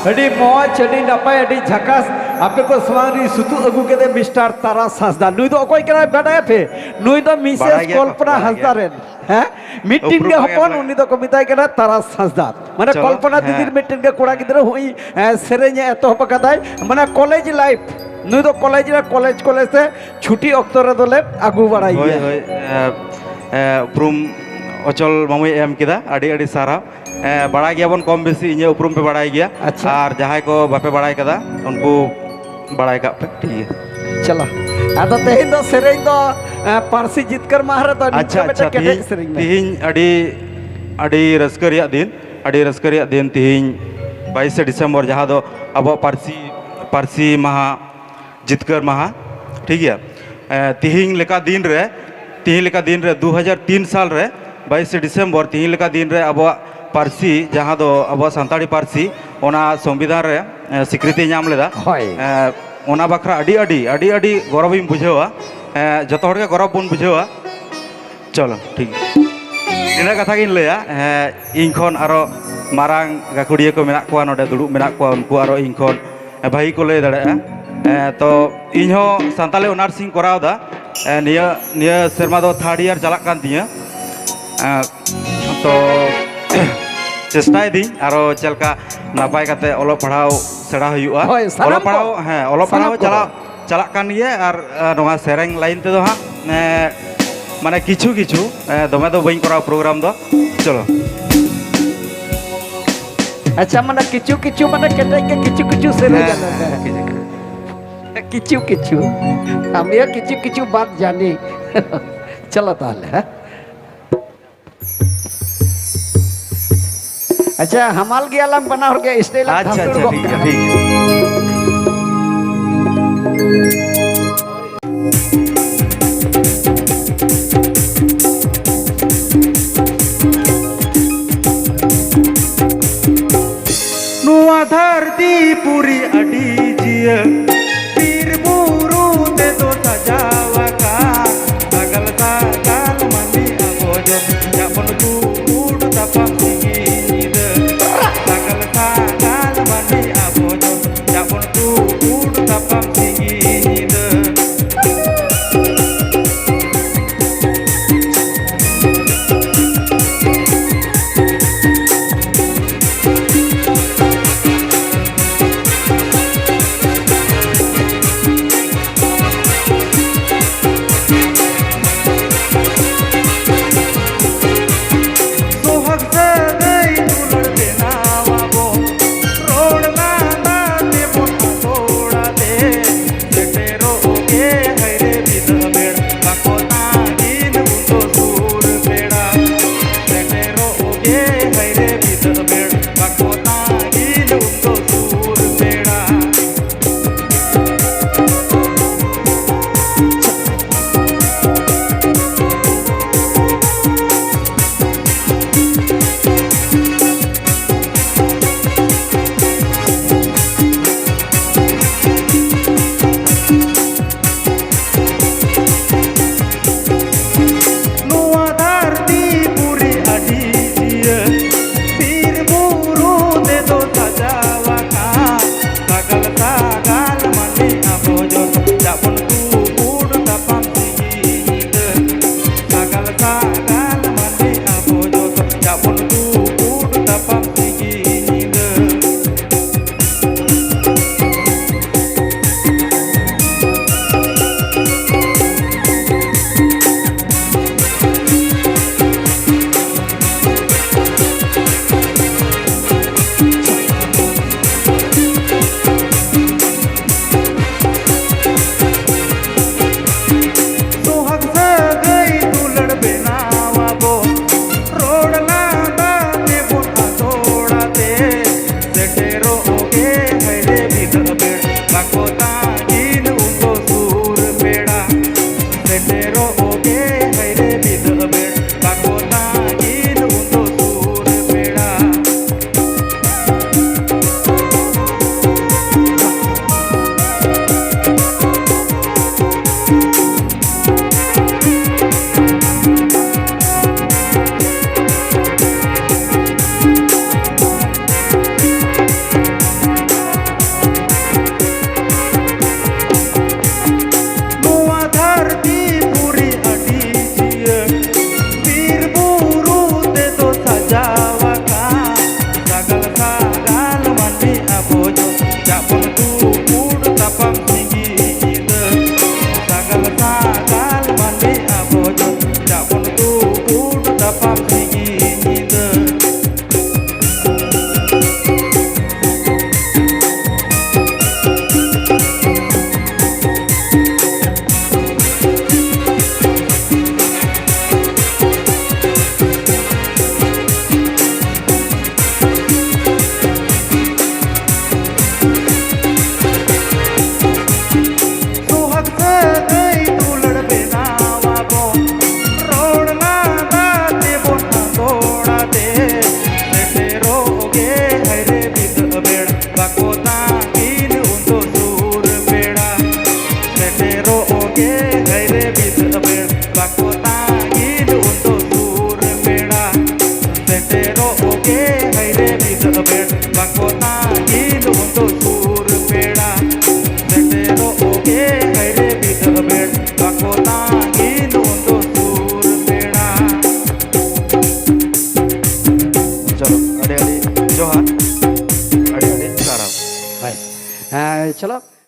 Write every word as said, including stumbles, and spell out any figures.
ᱟᱹᱰᱤ ᱢᱚᱡᱽ, ᱟᱹᱰᱤ ᱱᱟᱯᱟᱭ, ᱟᱹᱰᱤ ᱡᱷᱟᱠᱟᱥ᱾ ᱟᱯᱮ ᱠᱚ ᱥᱟᱢᱟᱝ ᱨᱤᱧ ᱥᱩᱛᱩᱜ ᱟᱹᱜᱩ ᱠᱮᱫᱮ ᱢᱤᱥᱴᱟᱨ ᱛᱟᱨᱟᱥ ᱦᱟᱸᱥᱫᱟ᱾ ᱱᱩᱭ ᱫᱚ ᱚᱠᱚᱭ ᱠᱟᱱᱟᱭ ᱵᱟᱰᱟᱭᱟᱯᱮ? ᱱᱩᱭ ᱫᱚ ᱢᱤᱥᱮᱥ ᱵᱟᱲᱟᱭ ᱜᱮᱭᱟ ᱠᱚ, ᱠᱚᱞᱯᱚᱱᱟ ᱵᱟᱲᱟᱭ ᱦᱟᱸᱥᱫᱟ ᱜᱮᱭᱟ᱾ ᱨᱮᱱ᱾ ᱦᱮᱸ, ᱢᱤᱫᱴᱤᱱ ᱩᱯᱨᱩᱢ ᱜᱮ ᱵᱟᱝ ᱦᱚᱯᱚᱱ, ᱮᱢ ᱩᱱᱤ ᱫᱚᱠᱚ ᱢᱮᱛᱟᱭ ᱠᱟᱱᱟ ᱛᱟᱨᱟᱥ ᱦᱟᱸᱥᱫᱟ᱾ ᱢᱟᱱᱮ ᱪᱚᱞᱚ, ᱠᱚᱞᱯᱚᱱᱟ ᱦᱮᱸ᱾ ᱫᱤᱫᱤᱨ ᱢᱤᱫᱴᱤᱱ ᱜᱮ ᱠᱚᱲᱟ ᱜᱤᱫᱽᱨᱟᱹ, ᱦᱩᱭ, ᱮ, ᱥᱮᱨᱮᱧ ᱮ ᱮᱛᱚᱦᱚᱵ ᱟᱠᱟᱫᱟᱭ᱾ ᱢᱟᱱᱮ ᱠᱚᱞᱮᱡᱽ ᱞᱟᱭᱤᱯᱷ, ᱱᱩᱭ ᱫᱚ ᱠᱚᱞᱮᱡᱽ ᱨᱮ, ᱠᱚᱞᱮᱡᱽ, ᱠᱚᱞᱮᱡᱽ ᱛᱮ ᱪᱷᱩᱴᱤ ᱚᱠᱛᱚ ᱨᱮᱫᱚ ᱞᱮ ᱟᱹᱜᱩ ᱵᱟᱲᱟᱭ ᱦᱳᱭ, ᱜᱮᱭᱟ᱾ ᱦᱳᱭ, ᱮ, ᱮ, ᱩᱯᱨᱩᱢ ᱚᱪᱚᱞ ᱢᱟᱢᱩᱭ ᱮᱢ ᱠᱮᱫᱟ, ᱟᱹᱰᱤ ᱟᱹᱰᱤ ᱥᱟᱨᱦᱟᱣ᱾ ᱮ, ᱵᱟᱲᱟᱭ ᱜᱮᱭᱟᱵᱚᱱ ᱠᱚᱢ ᱵᱮᱥᱤ, ᱤᱧᱟᱹᱜ ᱩᱯᱨᱩᱢ ᱯᱮ ᱵᱟᱲᱟᱭ ᱜᱮᱭᱟ᱾ ᱟᱪᱪᱷᱟ᱾ ᱟᱨ ᱡᱟᱦᱟᱸᱭ ᱠᱚ ᱵᱟᱯᱮ ᱵᱟᱲᱟᱭ ᱠᱟᱫᱟ, ᱩᱱᱠᱩ ᱵᱟᱲᱟᱭ ᱠᱟᱜ ᱯᱮ, ᱴᱷᱤᱠ ᱜᱮᱭᱟ᱾ ᱪᱚᱞᱚ, ᱟᱫᱚ ᱛᱮᱦᱮᱧ ᱫᱚ ᱥᱮᱨᱮᱧ ᱫᱚ, ᱮ, ᱯᱟᱹᱨᱥᱤ ᱡᱤᱛᱠᱟᱹᱨ ᱢᱟᱦᱟ ᱨᱮᱫᱚ ᱱᱤᱝᱠᱟᱹ ᱟᱪᱪᱷᱟ, ᱢᱤᱫᱴᱮᱱ ᱟᱪᱪᱷᱟ, ᱠᱮᱴᱮᱡ ᱛᱤᱦᱤᱧ, ᱥᱮᱨᱮᱧ ᱢᱮ᱾ ᱛᱤᱦᱤᱧ ᱟᱹᱰᱤ, ᱟᱹᱰᱤ ᱨᱟᱹᱥᱠᱟᱹ ᱨᱮᱭᱟᱜ ᱫᱤᱱ, ᱟᱹᱰᱤ ᱨᱟᱹᱥᱠᱟᱹ ᱨᱮᱭᱟᱜ ᱫᱤᱱ ᱛᱤᱦᱤᱧ ᱵᱟᱭᱤᱥᱮ ᱰᱤᱥᱮᱢᱵᱚᱨ, ᱡᱟᱦᱟᱸ ᱫᱚ ᱟᱵᱚᱣᱟᱜ ᱯᱟᱹᱨᱥᱤ, ᱯᱟᱹᱨᱥᱤ ᱢᱟᱦᱟ, ᱡᱤᱛᱠᱟᱹᱨ ᱢᱟᱦᱟ, ᱴᱷᱤᱠ ᱜᱮᱭᱟ᱾ ᱮ, ᱛᱤᱦᱤᱧ ᱞᱮᱠᱟ ᱫᱤᱱ ᱨᱮ, ᱛᱤᱦᱤᱧ ᱞᱮᱠᱟ ᱫᱤᱱ ᱨᱮ ᱫᱩ ᱦᱟᱡᱟᱨ ᱛᱤᱱ ᱥᱟᱞ ᱨᱮ ᱵᱟᱭᱤᱥᱮ ᱰᱤᱥᱮᱢᱵᱚᱨ, ᱛᱤᱦᱤᱧ ᱞᱮᱠᱟ ᱫᱤᱱ ᱨᱮ ᱟᱵᱚᱣᱟᱜ ᱯᱟᱹᱨᱥᱤ, ᱡᱟᱦᱟᱸ ᱫᱚ ᱟᱵᱚᱣᱟᱜ ᱥᱟᱱᱛᱟᱲᱤ ᱯᱟᱹᱨᱥᱤ, ᱚᱱᱟ ᱥᱚᱝᱵᱤᱫᱷᱟᱱ ᱨᱮ, ᱮ, ᱥᱤᱠᱨᱤᱛᱤ ᱧᱟᱢ ᱞᱮᱫᱟ᱾ ᱦᱳᱭ᱾ ᱮ, ᱚᱱᱟ ᱵᱟᱠᱷᱨᱟ ᱟᱹᱰᱤ, ᱟᱹᱰᱤ, ᱟᱹᱰᱤ, ᱟᱹᱰᱤ ᱜᱚᱨᱚᱵᱤᱧ ᱵᱩᱡᱷᱟᱹᱣᱟ᱾ ᱮ, ᱡᱚᱛᱚ ᱦᱚᱲ ᱜᱮ ᱜᱚᱨᱚᱵ ᱵᱚᱱ ᱵᱩᱡᱷᱟᱹᱣᱟ᱾ ᱪᱚᱞᱚ, ᱴᱷᱤᱠ ᱜᱮᱭᱟ᱾ ᱤᱱᱟᱹ ᱠᱟᱛᱷᱟ ᱜᱤᱧ ᱞᱟᱹᱭᱟ᱾ ᱮ, ᱤᱧ ᱠᱷᱚᱱ ᱟᱨᱚ ᱢᱟᱨᱟᱝ ᱜᱟᱹᱠᱷᱩᱲᱤᱭᱟᱹ ᱠᱚ ᱢᱮᱱᱟᱜ ᱠᱚᱣᱟ, ᱱᱚᱰᱮ ᱫᱩᱲᱩᱵ ᱢᱮᱱᱟᱜ ᱠᱚᱣᱟ, ᱩᱱᱠᱩ ᱟᱨᱚ ᱤᱧ ᱠᱷᱚᱱ ᱵᱷᱟᱹᱜᱤ ᱠᱚ ᱞᱟᱹᱭ ᱫᱟᱲᱮᱭᱟᱜᱼᱟ᱾ ᱮ, ᱛᱚ, ᱤᱧ ᱦᱚᱸ ᱥᱟᱱᱛᱟᱞᱤ ᱚᱱᱟᱨᱥ ᱤᱧ ᱠᱚᱨᱟᱣ ᱮᱫᱟ᱾ ᱮ, ᱱᱤᱭᱟᱹ, ᱱᱤᱭᱟᱹ ᱥᱮᱨᱢᱟ ᱫᱚ ᱛᱷᱟᱨᱰ ᱤᱭᱟᱨ ᱪᱟᱞᱟᱜ ᱠᱟᱱ ᱛᱤᱧᱟᱹ᱾ ᱮ, ᱛᱚ, ᱪᱮᱥᱴᱟᱭᱮᱫᱟᱹᱧ ᱟᱨᱚ ᱪᱮᱫ ᱞᱮᱠᱟ ᱱᱟᱯᱟᱭ ᱠᱟᱛᱮ ᱚᱞᱚᱜ ᱯᱟᱲᱦᱟᱣ ᱥᱮᱬᱟ ᱦᱩᱭᱩᱜᱼᱟ᱾ ᱦᱳᱭ, ᱥᱟᱱᱟᱢ ᱚᱞᱚᱜ ᱯᱟᱲᱦᱟᱣ, ᱠᱚ᱾ ᱦᱮᱸ, ᱚᱞᱚᱜ ᱥᱟᱱᱟᱢ ᱯᱟᱲᱦᱟᱣ ᱠᱚ᱾ ᱪᱟᱞᱟᱜ, ᱪᱟᱞᱟᱜ ᱠᱟᱱ ᱜᱮᱭᱟ᱾ ᱟᱨ, ᱮ, ᱱᱚᱣᱟ ᱥᱮᱨᱮᱧ ᱞᱟᱭᱤᱱ ᱛᱮᱫᱚ ᱦᱟᱸᱜ, ᱮ, ᱢᱟᱱᱮ ᱠᱤᱪᱷᱩ ᱠᱤᱪᱷᱩ, ᱮ, ᱫᱚᱢᱮ ᱫᱚ ᱵᱟᱹᱧ ᱠᱚᱨᱟᱣᱟ ᱯᱨᱳᱜᱨᱟᱢ ᱫᱚ᱾ ᱪᱚᱞᱚ᱾ ᱟᱪᱪᱷᱟ, ᱢᱟᱱᱮ ᱠᱤᱪᱷᱩ ᱠᱤᱪᱷᱩ ᱢᱟᱱᱮ ᱠᱮᱴᱮᱡ ᱜᱮ ᱠᱤᱪᱷᱩ ᱠᱤᱪᱷᱩ ᱥᱮᱨᱮᱧ ᱦᱮᱸ, ᱟᱞᱮ ᱯᱮ᱾ ᱦᱮᱸ, ᱠᱤᱪᱷᱩ ᱠᱤᱪᱷᱩ᱾ ᱠᱤᱪᱷᱩ ᱠᱤᱪᱷᱩ᱾ ᱟᱢᱤᱭᱟ ᱠᱤᱪᱷᱩ ᱠᱤᱪᱷᱩ ᱵᱟᱛ ᱡᱟᱱᱤ᱾ ᱪᱚᱞᱚ ᱛᱟᱦᱞᱮ, ᱦᱮᱸ? ᱟᱪᱪᱷᱟ, ᱦᱟᱢᱟᱞ ᱜᱮᱭᱟᱞᱟᱝ ᱵᱟᱱᱟ ᱦᱚᱲ ᱜᱮ, ᱥᱴᱮᱡᱽ ᱞᱟᱝ ᱟᱪᱪᱷᱟ, ᱫᱷᱟᱥᱩᱲ ᱟᱪᱪᱷᱟ, ᱜᱚᱫ ᱴᱷᱤᱠ ᱜᱮᱭᱟ, ᱠᱟᱜᱼᱟ᱾ ᱴᱷᱤᱠ ᱜᱮᱭᱟ᱾ ᱱᱚᱣᱟ ᱫᱷᱟᱹᱨᱛᱤ ᱯᱩᱨᱤ ᱟᱹᱰᱤ ᱡᱤᱭᱟᱹ, ᱵᱤᱨ ᱵᱩᱨᱩ ᱛᱮᱫᱚ ᱥᱟᱡᱟᱣ ᱟᱠᱟᱱ, ᱥᱟᱜᱟᱞ ᱥᱟᱜᱟᱞ ᱢᱟᱹᱱᱢᱤ ᱟᱵᱚ ᱡᱚᱛᱚ ᱵᱚᱱ